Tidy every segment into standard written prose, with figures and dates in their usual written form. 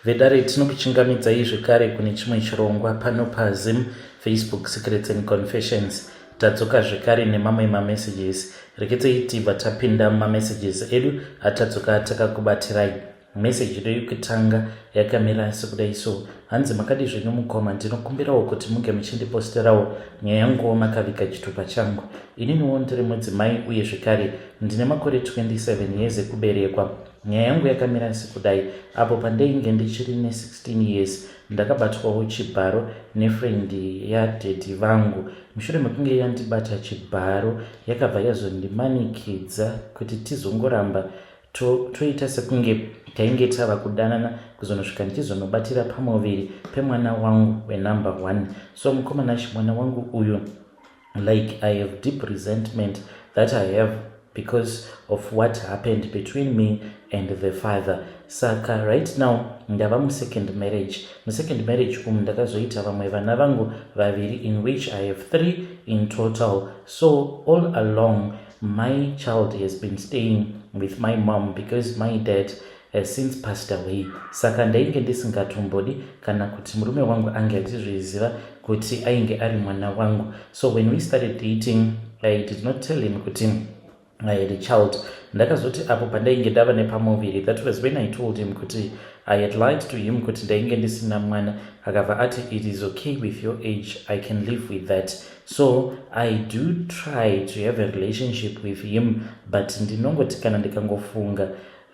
Vedare, tinokuchingamidzai zvekare kune chimwe chirongwa pano paZim Facebook Secrets and Confessions. Tadzoka zvekare nemamwe mamessages. Rekedzei tibva tapinda mumamessages edu atadzoka takakubatirai. Message yedu yekutanga yakamira sekudai so. Hanzi, "Makadi zvenyu mukoma? Ndinokumbirawo kuti munge muchindiposterawo nyaya yanguwo makaviga chitupa changu. Ininiwo ndiri mudzimai uye zvekare ndine makore 27 years ekuberekwa. Nyaya yangu yakamira sekudai: apo pandainge ndichiri ne16 years, ndakabatwawo chibharo nefriend yadaddy vangu. Mushure mekunge yandibata chibharo, yakabva yazondimanikidza kuti tizongoramba toita sekunge tainge tava kudanana, kuzonosvika ndichizonobatira pamuviri pemwana wangu wenumber 1. So mukoma Nashi, mwana wangu uyu, like, I have deep resentment that I have because of what happened between me and the father. Saka right now ndava musecond marriage. Musecond marriage umu ndakazoita vamwe vana vangu vaviri, in which I have three in total. So all along my child has been staying with my mom because my dad has since passed away. Saka ndainge ndisingatombodi kana kuti murume wangu ange achizviziva kuti ainge ari mwana wangu. So when we started dating, I did not tell him kuti I had a child. Ndakazoti apo pandainge ndava nepamuviri, that was when I told him kuti I had lied to him kuti ndainge ndisina mwana. Akabva ati, 'It is okay. With your age, I can live with that.' So I do try to have a relationship with him, but ndinongoti kana ndikangofunga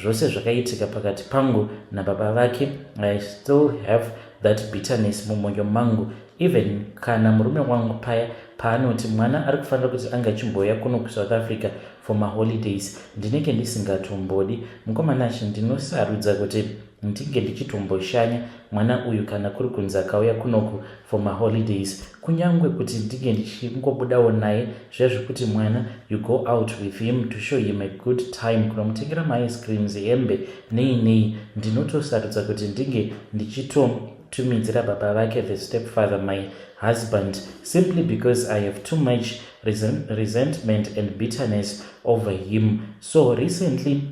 zvose zvakaitika pakati pangu nababa vake, I still have that bitterness mumwoyo mangu. Even kana murume wangu paya paanoti mwana ari kufanira kuti ange achimbouya kuno kuSouth Africa for maholidays, ndinenge ndisingatombodi. Mukoma Nashi, ndinosarudza kuti ndinge ndichitomboshanya mwana uyu kana kuri kunzi akauya kunoku for maholidays, kunyange kuti ndinge ndichingobudawo naye zviya zvekuti mwana, you go out with him to show him a good time, kunomutengera maice creams, hembe, nei nei. Ndinotosarudza kuti ndinge ndichitotumidzira baba vake, the step father, my husband, simply because I have too much resentment and bitterness over him. So recently,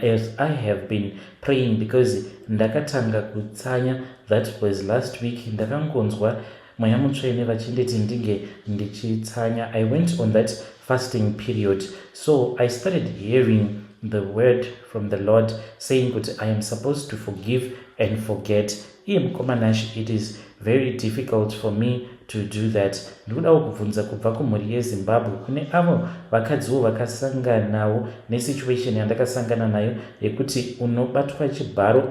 as I have been praying, because ndakatanga kutsanya, that was last week, ndakangonzwa Mweya Mutsvene vachinditi ndinge ndichitsanya. I went on that fasting period, so I started hearing the word from the Lord saying kuti I am supposed to forgive and forget. Iye mukoma Nashi, it is very difficult for me to do that. Ndikudawo kubvunza kubva kumhuri yeZimbabwe, kune avo vakadziwo vakasanganawo nesituation yandakasangana nayo yekuti unobatwa chibharo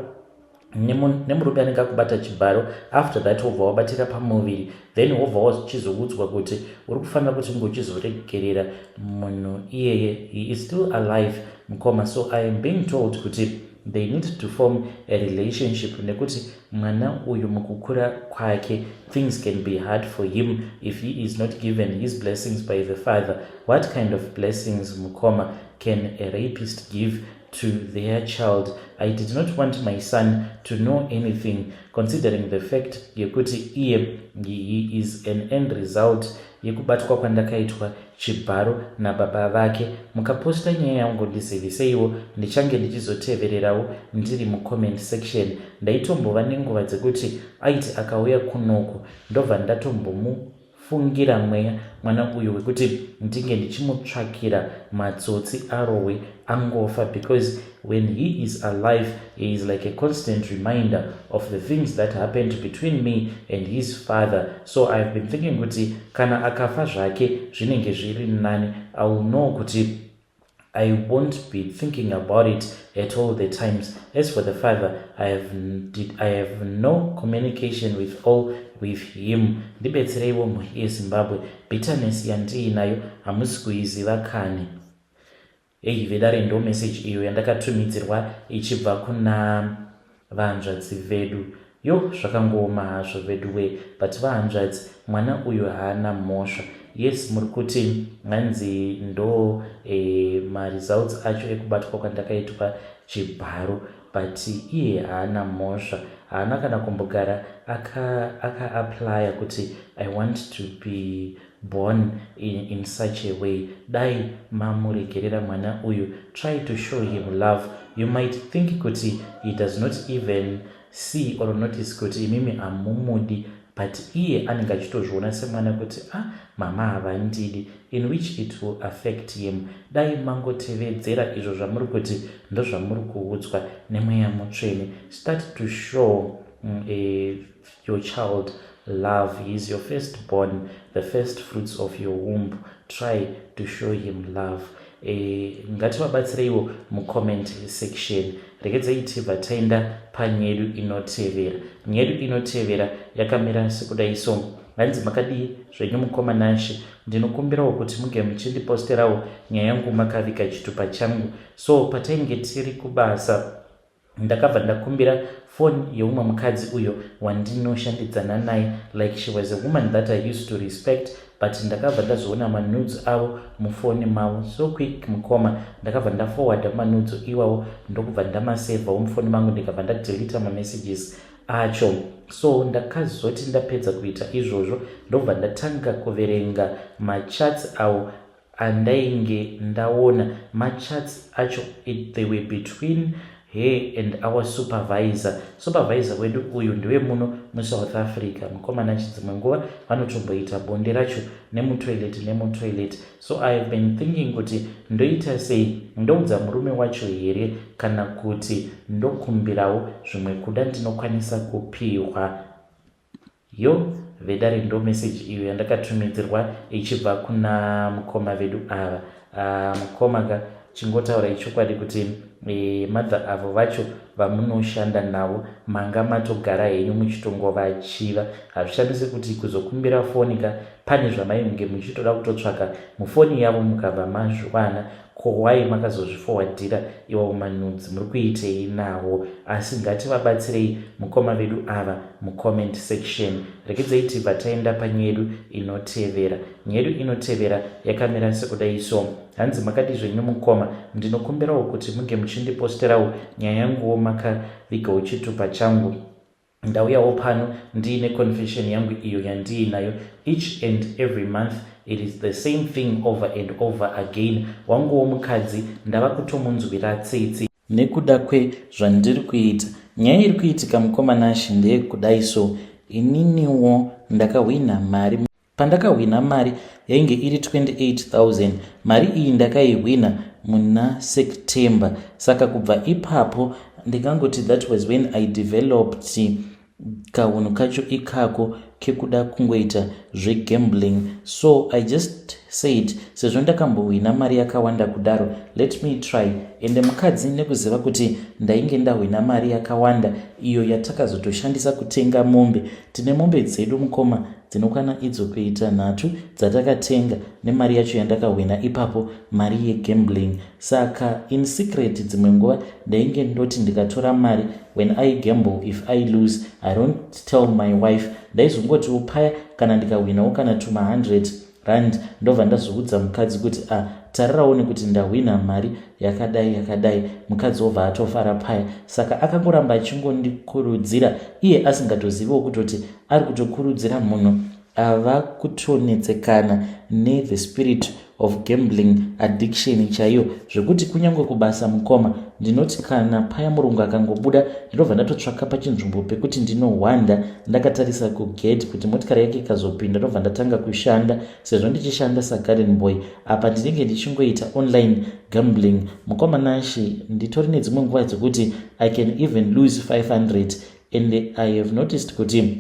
nemurume anenge akubata chibharo, after that wobva wabatira pamuviri, then wobva wachizoudzwa kuti uri kufanira kuti unge uchizoregerera munhu iyeye. He is still alive, mukoma. So I am being told kuti they need to form a relationship nekuti mwana uyu mukukura kwake, things can be hard for him if he is not given his blessings by the father. What kind of blessings, mukoma, can a rapist give to their child? I did not want my son to know anything, considering the fact yekuti iye, he is an end result yekubatwa kwandakaitwa chibharo nababa vake. Mukaposta nyaya yangu, ndiziviseiwo, ndichange ndichizotevererawo ndiri mucomment section. Ndaitombova nenguva dzekuti aiti akauya kunoku, ndobva ndatombomufungira mweya mwana uyu wekuti ndinge ndichimutsvakira matsotsi arohwe angofa, because when he is alive, he is like a constant reminder of the things that happened between me and his father. So I have been thinking kuti kana akafa zvake zvinenge zviri nani. I will know kuti I won't be thinking about it at all the times. As for the father, I have no communication with all with him. Ndibetsereiwo, mhuri yeZimbabwe. Bitterness yandiinayo hamusi kuiziva kani." Ei vedare, ndo message iyo yandakatumidzirwa ichibva kuna vahanzvadzi vedu. Yo, zvakangooma hazvo vedu we, but vahanzvadzi, mwana uyu haana mhosva. Yes, muri kuti hanzi ndo maresults acho ekubatwa kwandakaitwa chibharo, but iye haana mhosva. Haana kana kumbogara akaapplya aka kuti I want to be born in such a way. Dai mamuregerera mwana uyu. Try to show him love. You might think kuti he does not even see or notice kuti imimi hamumudi, but iye anenge achitozviona semwana kuti, "Ah, mama havandidi," in which it will affect him. Dai mangotevedzera izvo zvamuri kuti ndozvamuri kuudzwa nemweya mutsvene. Start to show your child love. He is your first born, the first fruits of your womb. Try to show him love. Ngativabatsireiwo mucomment section. Regedzei tibva taenda panyedu inotevera. Nyedu inotevera yakamira sekudai so. Hanzi, "Makadii zvenyu mukoma Nashe? Ndinokumbirawo kuti munge muchindiposterawo nyaya yangu makaviga chitupa changu. So patainge tiri kubasa, ndakabva ndakumbira foni yeumwe mukadzi uyo wandinoshandidzana naye. Like, she was a woman that I used to respect, but ndakabva ndazoona manudes avo mufoni mavo so quick. Mukoma, ndakabva ndaforwarda manudes iwawo, ndokubva ndamasevhawo mufoni mangu, ndikabva ndadelita mamessages acho. So ndakazoti ndapedza kuita izvozvo, ndobva ndatanga kuverenga machats avo andainge ndaona. Machats acho, they were between her and our supervisor. Supervisor wedu uyu ndewe muno muSouth Africa. Mukomana, dzimwe nguva vanotomboita bonde racho nemutoilet nemutoilet. So I have been thinking kuti ndoita sei? Ndoudza murume wacho here, kana kuti ndokumbirawo zvimwe kuda ndinokwanisa kupiwa?" Yo vedare, ndo meseji iyo yandakatumidzirwa ichibva kuna mukoma vedu ava. Mukoma ka, chingotaurai chokwadi kuti mother avo vacho vamunoshanda navo manga matogara henyu muchitongovachiva. Hazvishamisi kuti kuzokumbira foni ka, pane zvamainge muchitoda kutotsvaka mufoni yavo, mukabva mazviwana. Ko wai makazozviforwardira iwavo manudes? Muri kuitei nawo? Asi ngativabatsirei mukoma vedu ava mucomment section. Regedzei tibva taenda panyedu inotevera. Nyedu inotevera yakamira sekudai so. Hanzi, "Makadi zvenyu mukoma? Ndinokumbirawo kuti munge muchindiposterawo nyaya yanguwo makavigawo chitupa changu. Ndauyawo pano ndiine confession yangu iyo yandiinayo. Each and every month it is the same thing over and over again. Wanguwo mukadzi ndava kutomunzwira tsitsi nekuda kwezvandiri kuita. Nyaya iri kuitika, mukoma Nashe, ndeyekudai so. Ininiwo ndakahwina mari. Pandakahwina mari yainge iri 28,000. Mari iyi ndakaihwina muna September. Saka kubva ipapo ndingangoti that was when I developed kaunhu kacho ikako kekuda kungoita zvegambling. So I just said, sezvo ndakambohwina mari yakawanda kudaro, let me try. Ende mukadzi, nekuziva kuti ndainge ndahwina mari yakawanda iyo yatakazotoshandisa kutenga mombe, tine mombe dzedu mukoma dzinokwana idzo kuita nhatu dzatakatenga nemari yacho yandakahwina ipapo, mari yegambling. Saka in secret, dzimwe nguva ndainge ndoti ndikatora mari, when I gamble, if I lose, I don't tell my wife. Ndaizongotiwo paya kana ndikahwinawo kana tuma 100 rand, ndobva ndazoudza mukadzi kuti, 'A ah, tarirawo nekuti ndahwina mari yakadai yakadai.' Mukadzi wobva atofara paya. Saka akangoramba achingondikurudzira, iye asingatoziviwo kutoti ari kutokurudzira munhu ava kutonetsekana nethe spirit of gambling addiction chaiyo, zvekuti kunyange kubasa, mukoma, ndinoti kana paya murungu akangobuda, ndinobva ndatotsvaka pachinzvimbo pekuti ndinohwanda ndakatarisa kugate, kuti motikari yake ikazopinda, ndobva ndatanga kushanda. Sezvo ndichishanda sagarden boy, apa ndinenge ndichingoita online gambling. Mukoma Nashe, nditori nedzimwe nguva dzekuti I can even lose 500, and I have noticed kuti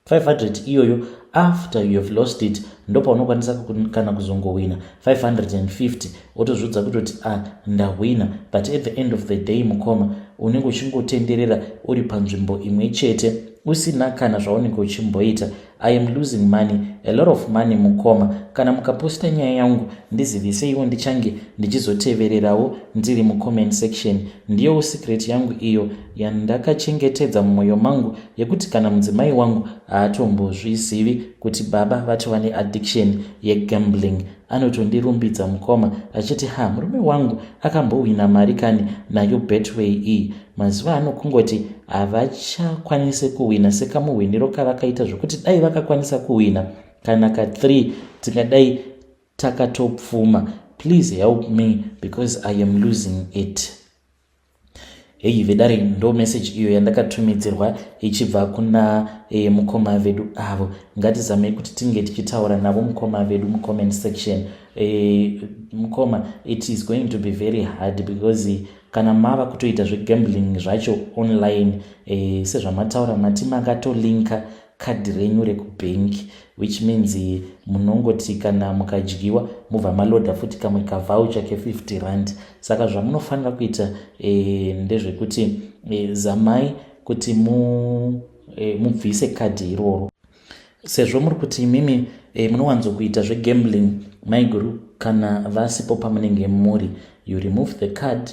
500 iyoyo, after you have lost it, ndopaunokwanisa kana kuzongowina 550, wotozviudza kutoti, 'A ah, ndahwina.' But at the end of the day, mukoma, unenge uchingotenderera uri panzvimbo imwe chete, usina kana zvaunenge uchimboita. I am losing money, a lot of money. Mukoma, kana mukaposta nyaya yangu, ndiziviseiwo, ndichange ndichizotevererawo ndiri mucomment section. Ndiyowo secret yangu iyo yandakachengetedza mumwoyo mangu, yekuti kana mudzimai wangu haatombozvizivi kuti baba vatova neaddiction yegambling. Anotondirumbidza, mukoma, achiti, 'Ha, murume wangu akambohwina mari kani nayo Betway iyi.' Mazuva ano kungoti havachakwanisi kuhwina sekamuhwiniro kavakaita, zvokuti dai vakakwanisa kuhwina kana ka3 tingadai takatopfuma. Please help me because I am losing it. Heyi vedare, ndo message iyo yandakatumidzirwa ichibva kuna mukoma vedu avo. Ngatizamei kuti tinge tichitaura navo mukoma vedu mucomment section. Mukoma, it is going to be very hard because kana mava kutoita zvegambling zvacho online, sezvamataura mati makatolinka kadhi renyu rekubhengi, which means munongoti kana mukadyiwa mubva maloda futi kamwe kavoucher ke50 rand. Saka zvamunofanira kuita ndezvekuti zamai kuti mubvise kadhi iroro, sezvo muri kuti imimi munowanzokuita zvegambling maiguru kana vasipo pamunenge muri. You remove the card,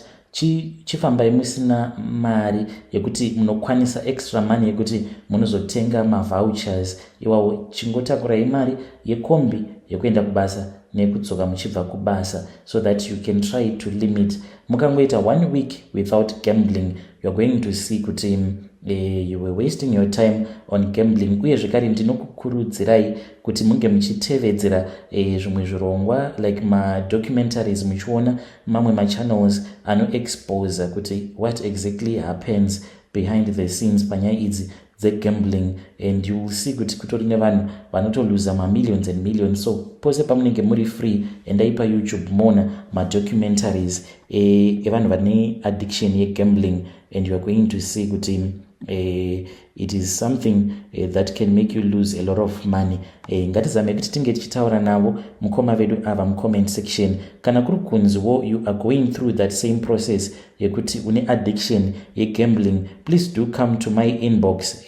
chifambai musina mari yekuti munokwanisa extra money yekuti munozotenga mavouchers iwawo. Chingotakurai mari yekombi yekuenda kubasa nekudzoka muchibva kubasa, so that you can try to limit. Mukangoita one week without gambling, you are going to see kuti you were wasting your time on gambling. Uye zvekare ndinokukurudzirai kuti munge muchitevedzera zvimwe zvirongwa like madocumentaries, muchiona mamwe machannels anoexposa kuti what exactly happens behind the scenes panyaya idzi dzegambling, and you will see kuti kutori nevanhu vanotoluza mamillions and millions. So pose pamunenge muri free, endai paYouTube mona madocumentaries evanhu vane addiction yegambling, and you are going to see kuti it is something that can make you lose a lot of money. Ngatizame kuti tinge tichitaura navo mukoma vedu ava mucomment section. Kana kuri kunziwo you are going through that same process yekuti une addiction yegambling, please do come to my inbox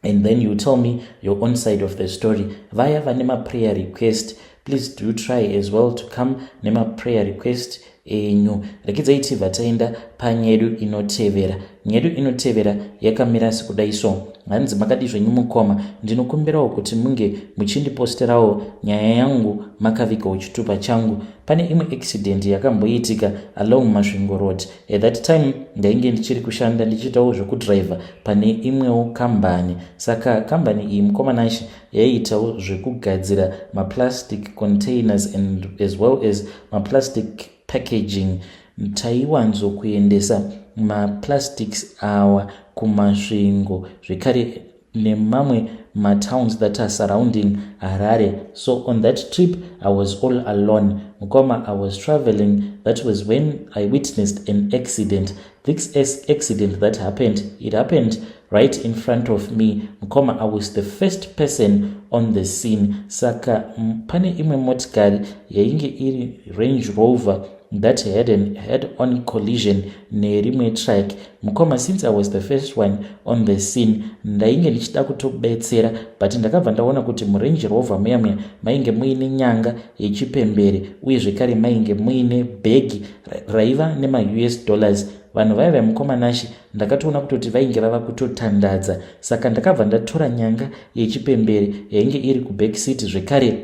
and then you tell me your own side of the story. Vaya vane maprayer request, please do try as well to come nemaprayer request enyu. Rekidzai tibva taenda panyedu inotevera. Nyedu inotevera yakamira sekudai so. Hanzi, "Makadi zvenyu mukoma? Ndinokumbirawo kuti munge muchindiposterawo nyaya yangu makavigawo chitupa changu. Pane imwe accident yakamboitika along Masvingo Road. At that time ndainge ndichiri kushanda, ndichiitawo zvekudhiraivha pane imwewo kambani. Saka kambani iyi, mukoma Nashe, yaiitawo zvekugadzira maplastic containers and as well as maplastic packaging. Taiwanzokuendesa maplastics awa kuMasvingo zvekare nemamwe matowns that are surrounding Harare. So on that trip I was all alone, mukoma. I was traveling. That was when I witnessed an accident. This accident that happened, it happened right in front of me, mukoma. I was the first person on the scene. Saka pane imwe motikari yainge iri Range Rover that had an head on collision nerimwe truck. Mukoma, since I was the first one on the scene, ndainge ndichida kutobetsera, but ndakabva ndaona kuti muRange Rover muya muya mainge muine nyanga yechipembere, uye zvekare mainge muine bhegi raiva nemaUS dollars. Vanhu vaiva, mukoma Nashe, ndakatoona kutoti vainge vava kutotandadza. Saka ndakabva ndatora nyanga yechipembere yainge iri kubackseat, zvekare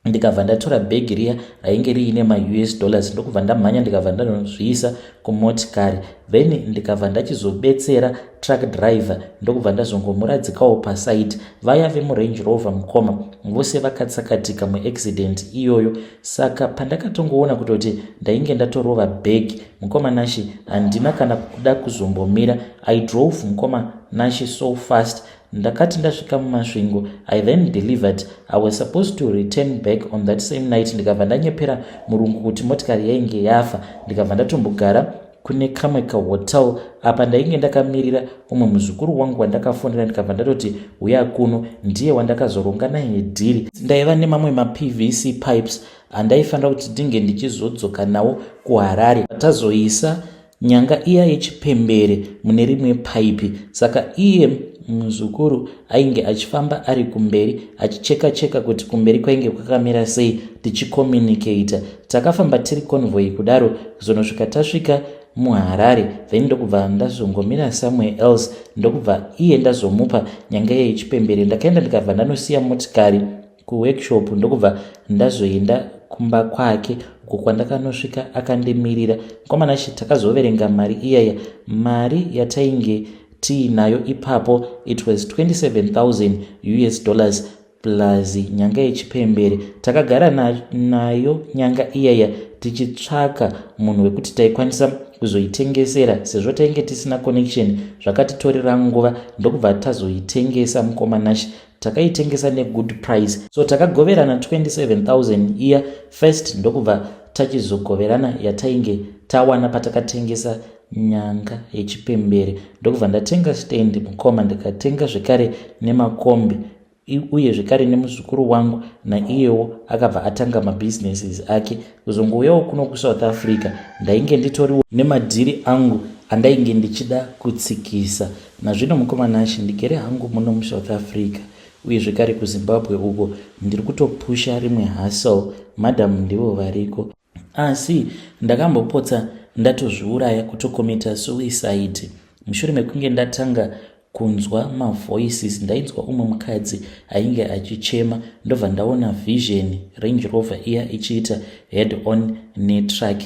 ndikabva ndatora bhegi riya rainge riine maUS dollars, ndokubva ndamhanya, ndikabva ndanozviisa kumotikari. Then ndikabva ndachizobetsera truck driver, ndokubva ndazongomuradzikawo paside. Vaya vemuRange Rover, mukoma, vose vakatsakatika muaccident iyoyo. Saka pandakatongoona kutoti ndainge ndatorova bhegi, mukoma Nashe, handina kana kuda kuzombomira. I drove, mukoma Nashe, so fast. Ndakati ndasvika muMasvingo, I then delivered. I was supposed to return back on that same night. Ndikabva ndanyepera murungu kuti motikari yainge yafa, ndikabva ndatombogara kune kamwe kahotel. Apa ndainge ndakamirira umwe muzukuru wangu wandakafonera, ndikabva ndatoti uya kuno. Ndiye wandakazoronga naye dhiri. Ndaiva nemamwe maPVC pipes andaifanira kuti ndinge ndichizodzoka nawo kuHarare. Tazoisa nyanga iya yechipembere mune rimwe paipi. Saka iye muzukuru ainge achifamba ari kumberi achicheka cheka kuti kumberi kwainge kwakamira sei, tichicommunicata. Takafamba tiri convoy kudaro kuzonosvika tasvika muHarare. Then ndokubva ndazongomira somewhere else, ndokubva iye ndazomupa nyanga iya yechipembere. Ndakaenda, ndikabva ndanosiya motikari kuworkshop, ndokubva ndazoenda kumba kwake uko kwandakanosvika akandimirira. Mukoma Nashe, takazoverenga mari iyaya. Mari yatainge tiinayo ipapo, it was 27,000 US dollars. Plus nyanga yechipembere. Takagara nayo nyanga iyaya tichitsvaka munhu wekuti taikwanisa kuzoitengesera sezvo tainge tisina connection. Zvakatitorera nguva ndokubva tazoitengesa, mukoma Nash. Takaitengesa negood price, so takagoverana 27,000 iya first, ndokubva tachizogoverana yatainge tawana patakatengesa nyanga yechipembere. Ndokubva ndatenga stand, mukoma, ndikatenga zvekare nemakombi, uye zvekare nemuzukuru wangu naiyewo akabva atanga mabusinesses ake. Kuzongouyawo kuno kuSouth Africa, ndainge nditoriwo nemadhiri angu andainge ndichida kutsikisa. Nazvino, mukoma Nashi, ndigere hangu muno muSouth Africa, uye zvekare kuZimbabwe uko ndiri kutopusha rimwe hustle. Madhamu ndivo variko, asi ndakambopotsa ndatozviuraya, kutokomita suicide, mushure mekunge ndatanga kunzwa mavoices. Ndainzwa umwe mukadzi ainge achichema, ndobva ndaona vision, Range Rover iya ichiita head on netruck.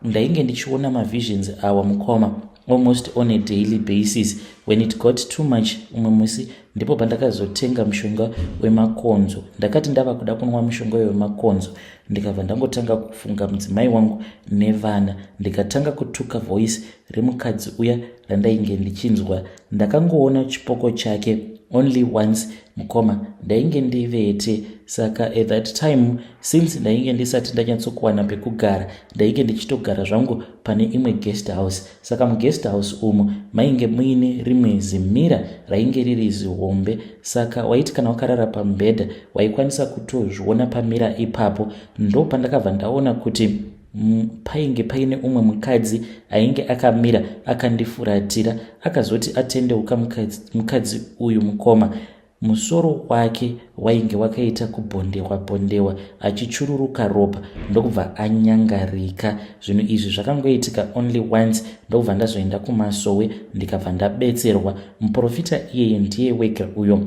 Ndainge ndichiona mavisions awa, mukoma, almost on a daily basis. When it got too much, umwe musi ndipo pandakazotenga mushonga wemakonzo. Ndakati ndava kuda kunwa mushonga wemakonzo, ndikabva ndangotanga kufunga mudzimai wangu nevana, ndikatanga kutuka voice remukadzi uya randainge ndichinzwa. Ndakangoona chipoko chake only once, mukoma. Ndainge ndivete, saka at that time, since ndainge ndisati ndanyatsokuwana pekugara, ndainge ndichitogara zvangu pane imwe guest house. Saka muguest house umu mainge muine rimwe zimirror rainge riri zihombe, saka waiti kana wakarara pamubhedha waikwanisa kutozviona pamirror ipapo. Ndo pandakabva ndaona kuti painge paine umwe mukadzi ainge akamira akandifuratira. Akazoti atendeuka mukadzi uyu, mukoma, musoro wake wainge wakaita kubhondewa bhondewa, achichururuka ropa, ndokubva anyangarika. Zvinhu izvi zvakangoitika only once, ndokubva ndazoenda kumasowe, ndikabva ndabetserwa. Muprofita iyeye ndiye wega uyo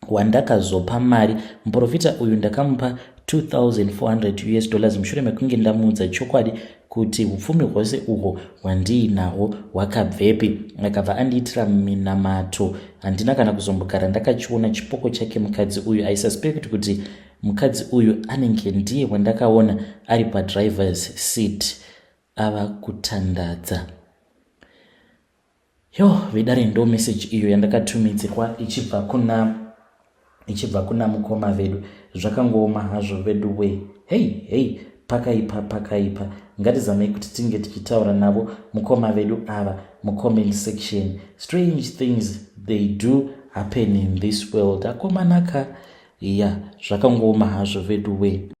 wandakazopa mari. Muprofita uyu ndakamupa 2400 US dollars mushure mekunge ndamuudza chokwadi kuti upfumi hwose uhwo hwandiinahwo hwakabvepi. Akabva andiitira minamato. Handina kana kuzombogara ndakachiona chipoko chake mukadzi uyu. I suspect kuti mukadzi uyu anenge ndiye wandakaona ari padrivers seat ava kutandadza. Yo, vedare, ndo message iyo yandakatumidzirwa ichibva kuna mukoma vedu. Zvakangooma hazvo vedu we. Hei hei, pakaipa, pakaipa. Ngatizamei kuti tinge tichitaura navo mukoma vedu ava mucomment section. Strange things, they do happen in this world, akomanaka. Ya, zvakangooma hazvo vedu we.